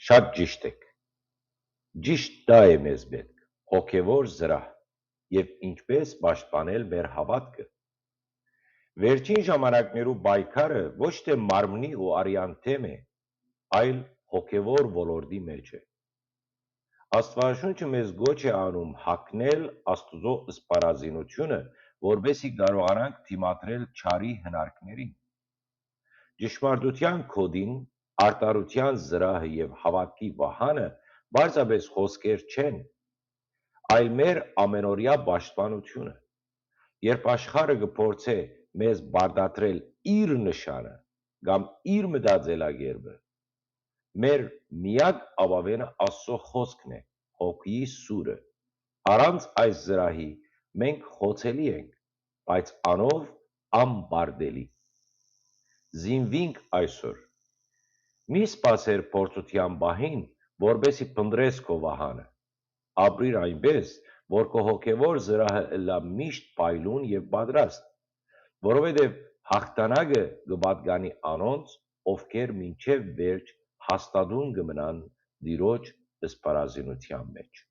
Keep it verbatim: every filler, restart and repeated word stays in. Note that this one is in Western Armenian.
Շատ ճիշդ էք։ Ճիշդ դա է մեզ պէտք, հոգեւոր զրահ, եւ ինչպէս պաշտպանել մեր հաւատքը։ Վերջին ժամանակներու պայքարը ոչ թէ մարմնի ու արեան դէմ է, այլ հոգեւոր ոլորտի մէջ է։ Աստուածաշունչը մեզ կոչ է անում հագնել Աստուծոյ սպառազինութիւնը, որպէսզի կարողանանք դիմադրել չարի հնարքներին։ Ճշմարտութեան գօտին, արդարութեան զրահը եւ հաւատքի վահանը պարզապէս խօսքեր չեն, այլ մեր ամենօրեայ պաշտպանութիւնը։ Երբ աշխարհը կը փորձէ մեզ պարտադրել իր նշանը կամ իր մտածելակերպը, մեր միակ ապաւէնը Աստուծոյ խօսքն է, հոգիի սուրը։ Առանց այս զրահի մենք խոցելի ենք, բայց անով՝ անպարտելի։ Զինուինք այսօր։ Մի սպասեր փորձութեան պահին, որպէսզի փնտռես քո վահանը։ Ապրիր այնպէս, որ քո հոգեւոր զրահը ըլլայ միշտ փայլուն եւ պատրաստ, որովհետեւ յաղթանակը կը պատկանի անոնց, ովքեր մինչեւ վերջ հաստատուն կը մնան Տիրոջ սպառազինութեան մէջ։